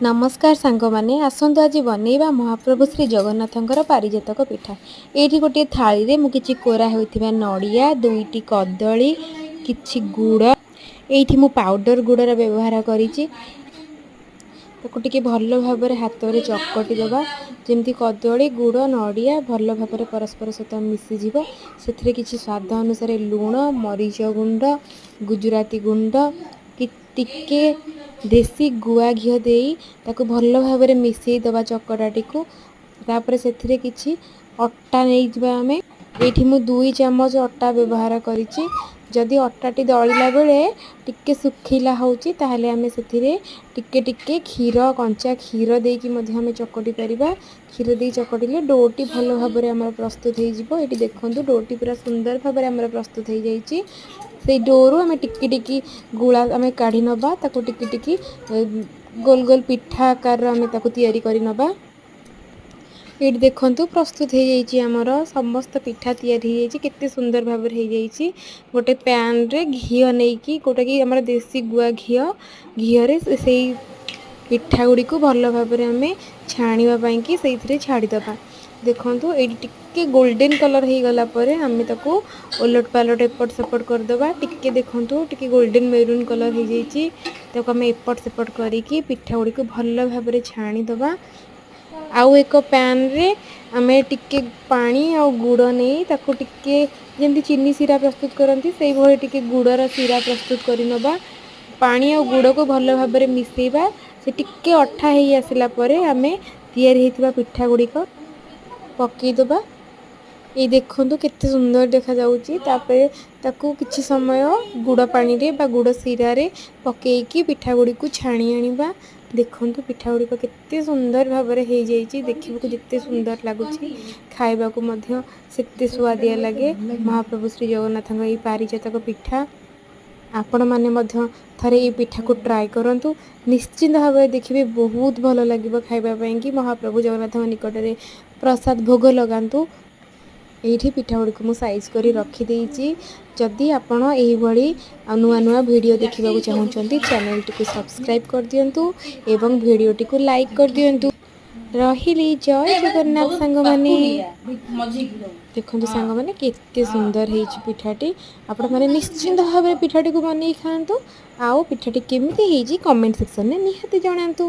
ନମସ୍କାର ସାଙ୍ଗମାନେ, ଆସନ୍ତୁ ଆଜି ବନେଇବା ମହାପ୍ରଭୁ ଶ୍ରୀ ଜଗନ୍ନାଥଙ୍କର ପାରିଜାତକ ପିଠା। ଏଇଠି ଗୋଟିଏ ଥାଳିରେ ମୁଁ କିଛି କୋରା ହୋଇଥିବା ନଡ଼ିଆ, ଦୁଇଟି କଦଳୀ, କିଛି ଗୁଡ଼, ଏଇଠି ମୁଁ ପାଉଡ଼ର ଗୁଡ଼ର ବ୍ୟବହାର କରିଛି। ତାକୁ ଟିକେ ଭଲ ଭାବରେ ହାତରେ ଚକଟି ଦେବା, ଯେମିତି କଦଳୀ, ଗୁଡ଼, ନଡ଼ିଆ ଭଲ ଭାବରେ ପରସ୍ପର ସହିତ ମିଶିଯିବ। ସେଥିରେ କିଛି ସ୍ୱାଦ ଅନୁସାରେ ଲୁଣ, ମରିଚ ଗୁଣ୍ଡ, ଗୁଜୁରାତି ଗୁଣ୍ଡ, କି ଟିକେ ଦେଶୀ ଗୁଆ ଘିଅ ଦେଇ ତାକୁ ଭଲ ଭାବରେ ମିଶାଇ ଦେବା ଚକଟାଟିକୁ। ତାପରେ ସେଥିରେ କିଛି ଅଟା ନେଇଯିବା ଆମେ। ଏଇଠି ମୁଁ 2 ଚାମଚ ଅଟା ବ୍ୟବହାର କରିଛି। ଯଦି ଅଟାଟି ଦଳିଲା ବେଳେ ଟିକେ ଶୁଖିଲା ହେଉଛି, ତାହେଲେ ଆମେ ସେଥିରେ ଟିକେ ଟିକେ କ୍ଷୀର, କଞ୍ଚା କ୍ଷୀର ଦେଇକି ମଧ୍ୟ ଆମେ ଚକଟି ପାରିବା। କ୍ଷୀର ଦେଇ ଚକଟିଲେ ଡୋଟି ଭଲ ଭାବରେ ଆମର ପ୍ରସ୍ତୁତ ହେଇଯିବ। ଏଇଠି ଦେଖନ୍ତୁ, ଡୋଟି ପୁରା ସୁନ୍ଦର ଭାବରେ ଆମର ପ୍ରସ୍ତୁତ ହେଇଯାଇଛି। ସେଇ ଡୋରୁ ଆମେ ଟିକି ଟିକି ଗୁଳା ଆମେ କାଢ଼ି ନେବା। ତାକୁ ଟିକି ଟିକି ଗୋଲ ଗୋଲ ପିଠା ଆକାରର ଆମେ ତାକୁ ତିଆରି କରି ନେବା। ଏଇଠି ଦେଖନ୍ତୁ, ପ୍ରସ୍ତୁତ ହେଇଯାଇଛି ଆମର ସମସ୍ତ ପିଠା ତିଆରି ହେଇଯାଇଛି, କେତେ ସୁନ୍ଦର ଭାବରେ ହେଇଯାଇଛି। ଗୋଟେ ପ୍ୟାନ୍ରେ ଘିଅ ନେଇକି, ଯେଉଁଟାକି ଆମର ଦେଶୀ ଗୁଆ ଘିଅ, ଘିଅରେ ସେଇ ପିଠା ଗୁଡ଼ିକୁ ଭଲ ଭାବରେ ଆମେ ଛାଣିବା ପାଇଁକି ସେଇଥିରେ ଛାଡ଼ିଦେବା। ଦେଖନ୍ତୁ, ଏଇଠି ଟିକେ ଗୋଲ୍ଡେନ୍ କଲର୍ ହେଇଗଲା ପରେ ଆମେ ତାକୁ ଓଲଟ ପାଲଟ, ଏପଟ ସେପଟ କରିଦେବା। ଟିକେ ଦେଖନ୍ତୁ, ଟିକେ ଗୋଲ୍ଡେନ୍ ମେରୁନ୍ କଲର୍ ହେଇଯାଇଛି। ତାକୁ ଆମେ ଏପଟ ସେପଟ କରିକି ପିଠା ଗୁଡ଼ିକୁ ଭଲ ଭାବରେ ଛାଣିଦେବା। ଆଉ ଏକ ପ୍ୟାନ୍ରେ ଆମେ ଟିକେ ପାଣି ଆଉ ଗୁଡ଼ ନେଇ ତାକୁ ଟିକେ ଯେମିତି ଚିନି ଶିରା ପ୍ରସ୍ତୁତ କରନ୍ତି, ସେଇଭଳି ଟିକେ ଗୁଡ଼ର ଶିରା ପ୍ରସ୍ତୁତ କରିନେବା। ପାଣି ଆଉ ଗୁଡ଼କୁ ଭଲ ଭାବରେ ମିଶାଇବା। ସେ ଟିକେ ଅଠା ହେଇ ଆସିଲା ପରେ ଆମେ ତିଆରି ହେଇଥିବା ପିଠା ଗୁଡ଼ିକ ପକାଇଦେବା। ଏଇ ଦେଖନ୍ତୁ, କେତେ ସୁନ୍ଦର ଦେଖାଯାଉଛି। ତାପରେ ତାକୁ କିଛି ସମୟ ଗୁଡ଼ ପାଣିରେ ବା ଗୁଡ଼ ଶିରାରେ ପକାଇକି ପିଠା ଗୁଡ଼ିକୁ ଛାଣି ଆଣିବା। ଦେଖନ୍ତୁ, ପିଠା ଗୁଡ଼ିକ କେତେ ସୁନ୍ଦର ଭାବରେ ହେଇଯାଇଛି। ଦେଖିବାକୁ ଯେତେ ସୁନ୍ଦର ଲାଗୁଛି, ଖାଇବାକୁ ମଧ୍ୟ ସେତେ ସୁଆଦିଆ ଲାଗେ ମହାପ୍ରଭୁ ଶ୍ରୀ ଜଗନ୍ନାଥଙ୍କ ଏଇ ପାରିଜାତକ ପିଠା। ଆପଣମାନେ ମଧ୍ୟ ଥରେ ଏଇ ପିଠାକୁ ଟ୍ରାଏ କରନ୍ତୁ। ନିଶ୍ଚିନ୍ତ ଭାବରେ ଦେଖିବେ, ବହୁତ ଭଲ ଲାଗିବ ଖାଇବା ପାଇଁକି। ମହାପ୍ରଭୁ ଜଗନ୍ନାଥଙ୍କ ନିକଟରେ ପ୍ରସାଦ ଭୋଗ ଲଗାନ୍ତୁ। ଏଇଠି ପିଠା ଗୁଡ଼ିକୁ ମୁଁ ସାଇଜ୍ କରି ରଖିଦେଇଛି। ଯଦି ଆପଣ ଏହିଭଳି ଆଉ ନୂଆ ନୂଆ ଭିଡ଼ିଓ ଦେଖିବାକୁ ଚାହୁଁଛନ୍ତି, ଚ୍ୟାନେଲଟିକୁ ସବସ୍କ୍ରାଇବ୍ କରିଦିଅନ୍ତୁ ଏବଂ ଭିଡ଼ିଓଟିକୁ ଲାଇକ୍ କରିଦିଅନ୍ତୁ। ରହିଲି, ଜୟ ଜଗନ୍ନାଥ ସାଙ୍ଗମାନେ। ଦେଖନ୍ତୁ ସାଙ୍ଗମାନେ, କେତେ ସୁନ୍ଦର ହେଇଛି ପିଠାଟି। ଆପଣମାନେ ନିଶ୍ଚିନ୍ତ ଭାବରେ ପିଠାଟିକୁ ବନେଇ ଖାଆନ୍ତୁ ଆଉ ପିଠାଟି କେମିତି ହେଇଛି କମେଣ୍ଟ ସେକ୍ସନରେ ନିହାତି ଜଣାନ୍ତୁ।